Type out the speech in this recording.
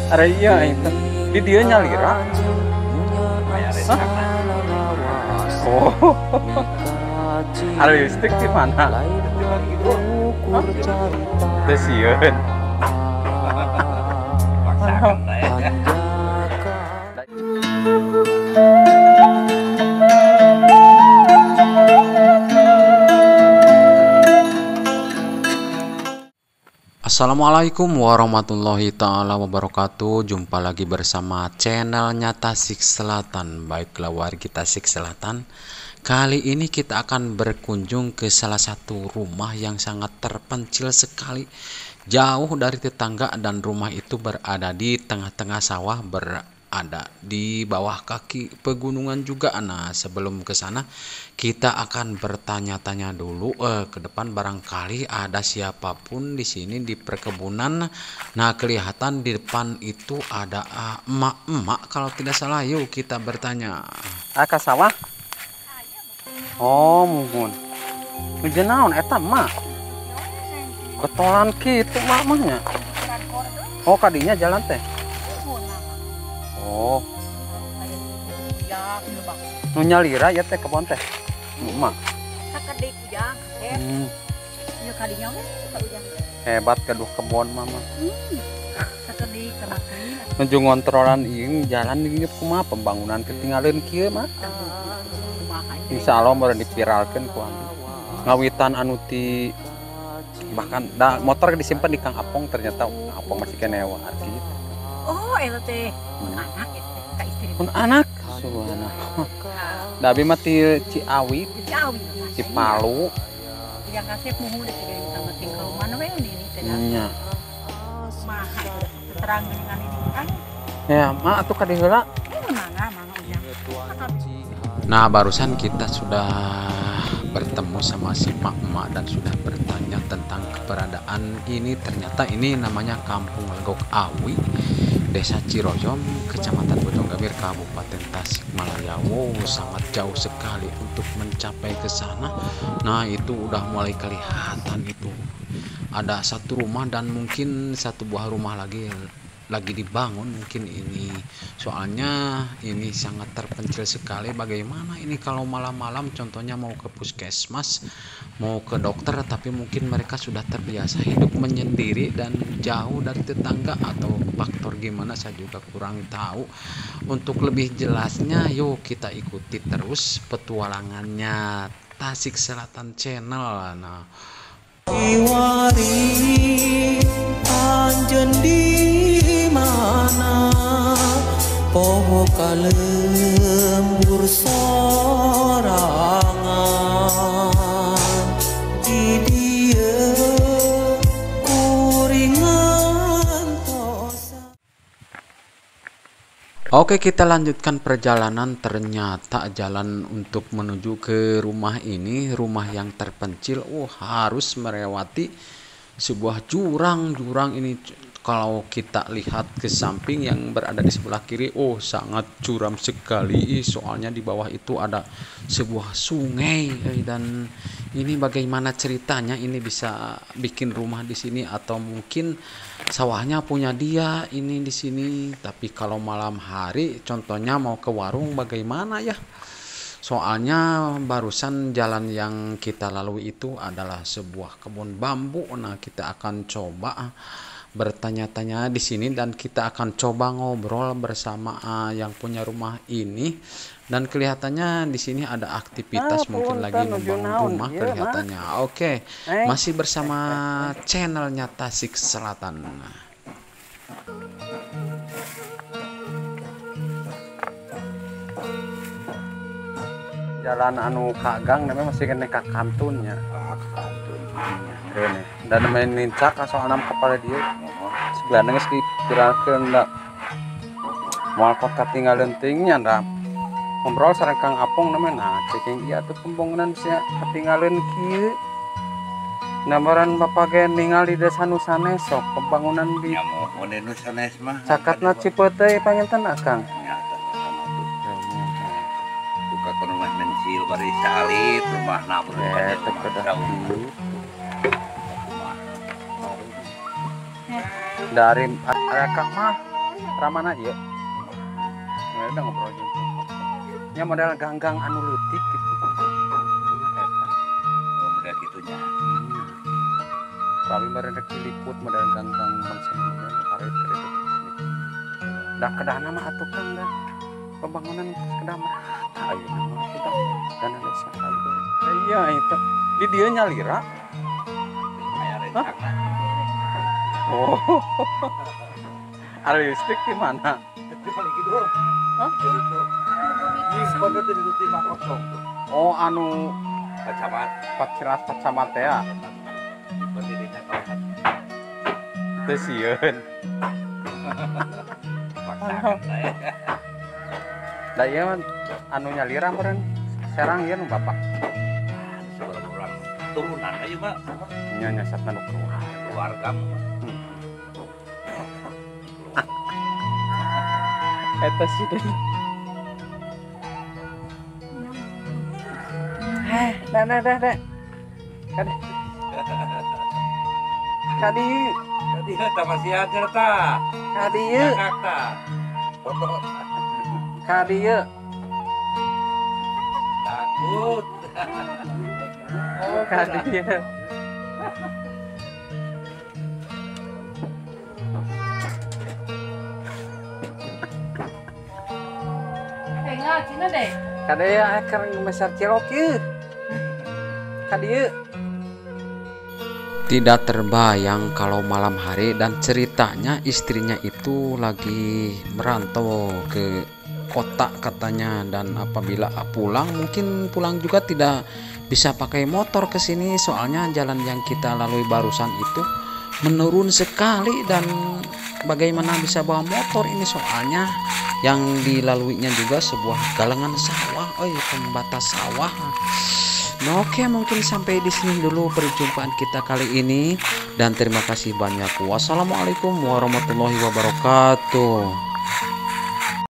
Are iya itu. Di dieu nyalira. Hah? Oh. Ada listrik di mana? Teu sieun. Assalamualaikum warahmatullahi taala wabarakatuh. Jumpa lagi bersama channelnya Tasik Selatan. Baiklah wargi Tasik Selatan, kali ini kita akan berkunjung ke salah satu rumah yang sangat terpencil sekali, jauh dari tetangga, dan rumah itu berada di tengah-tengah sawah, berada di bawah kaki pegunungan juga. Nah, sebelum ke sana kita akan bertanya-tanya dulu ke depan, barangkali ada siapapun di sini di perkebunan. Nah, kelihatan di depan itu ada emak-emak kalau tidak salah. Yuk kita bertanya. Ka sawah? Oh, muhun. Nuju naon eta emak? Ketolan kitu emak mah nya. Oh, kadinya jalan teh. Oh. Nu nyalira ya teh kebon teh. Emak. Sakedik ujang, Ieu kadinya we ka ujang. Hebat gaduh kebon mama. Sakedik temakin. Nuju ngontrolan ieu jalan ieu kumaha pembangunan ketinggalan kieu mah. Insya Allah baru dipiralkeun ku abdi. Ngawitan anu ti bahkan da, motor disimpan di Kang Apong, ternyata Kang Apong masih keneh war gitu. Oh, eta teh mun anak eta ka istri. Mun anak, subhanallah. Da abi mah ti Ciawi, Cipalu. Yang kasep muhun teh geuning sama tinggal mana we ini teh. Nya. Kumaha terang dengan ini kan. Ya, mak atuh ka dieu heula. Mangga, mangga ujang. Nah, barusan kita sudah bertemu sama si mak-mak dan sudah bertanya tentang keberadaan ini. Ternyata ini namanya Kampung Legok Awi, Desa Ciroyom, Kecamatan Bojonggambir, Kabupaten Tasikmalaya. Wow, sangat jauh sekali untuk mencapai ke sana. Nah, itu udah mulai kelihatan itu. Ada satu rumah dan mungkin satu buah rumah lagi dibangun mungkin ini, soalnya ini sangat terpencil sekali. Bagaimana ini kalau malam-malam, contohnya mau ke puskesmas, mau ke dokter, tapi mungkin mereka sudah terbiasa hidup menyendiri dan jauh dari tetangga atau faktor gimana saya juga kurang tahu. Untuk lebih jelasnya yuk kita ikuti terus petualangannya Tasik Selatan Channel. Nah, anjeun di mana poho kalembur sorangan di dieu kuringan tosa. Oke, kita lanjutkan perjalanan. Ternyata jalan untuk menuju ke rumah ini, rumah yang terpencil, oh harus melewati sebuah jurang-jurang ini. Kalau kita lihat ke samping yang berada di sebelah kiri, oh sangat curam sekali. Soalnya di bawah itu ada sebuah sungai. Dan ini bagaimana ceritanya ini bisa bikin rumah di sini, atau mungkin sawahnya punya dia ini di sini. Tapi kalau malam hari contohnya mau ke warung bagaimana ya? Soalnya barusan jalan yang kita lalui itu adalah sebuah kebun bambu. Nah, kita akan coba bertanya-tanya di sini dan kita akan coba ngobrol bersama yang punya rumah ini. Dan kelihatannya di sini ada aktivitas, mungkin lagi membangun rumah kelihatannya. Oke, masih bersama channelnya Tasik Selatan. Jalan anu kagang namanya masih kena ka kantunnya. Kantun. Dan namanya nincak soal enam kepala dia. Sebenarnya geus dipiralkeun da. Moal kok katinggalan teuing nya da. Ngobrol sareng Kang Apong namanya. Nah, ceking ieu atuh pembangunan bisa katinggalan kieu. Nambaran bapak ge ningali desa nu sanes sok pembangunan di nya muhun nu sanes mah. Cakatna Cipeuteuy panginten Akang. Rumah mencil bari salit rumahna dari Akang mah Ramana ieu. Udah ngobrol jeung. Nya model ganggang anu leutik gitu. Eta. Oh, model kitunya. Kami meureun rek diliput model ganggang bangsa model karet itu. Da kedahna mah atuh Kang da. Pembangunan kedah merata ayeuna mah kita dana desa kabeh. Iya itu. Di dieu nyalira. Aya rencana. Oh. Ada listrik di mana? Di paling kidul. Hah? Itu. Nyimpen teh di timah kosong tuh. Oh anu Pacamat. Paciras Pacamat teh ya. Nyimpen di dinya kawasan. Teu sieun. Paksakan lah ya. Da ieu mah anu nyalira meureun serang ieu nu bapak. Seberapa orang turunan ayo mah. Nya nyasatna nu keluar. Keluarga mah. Eta sih deh. Heh, dah. Kadi. Kadi. Kadi eta masih aja ta. Kadi ieu. Jakarta. Kadi ieu. Takut. Oh, kadi ieu. Cina deh. Kade ya keur meser cilok ieu. Kade ieu. Tidak terbayang kalau malam hari dan ceritanya istrinya itu lagi merantau ke kota katanya, dan apabila pulang mungkin pulang juga tidak bisa pakai motor ke sini soalnya jalan yang kita lalui barusan itu menurun sekali dan bagaimana bisa bawa motor ini soalnya yang dilaluinya juga sebuah galengan sawah, pembatas sawah. Nah, oke, mungkin sampai di sini dulu perjumpaan kita kali ini dan terima kasih banyak. Wassalamualaikum warahmatullahi wabarakatuh.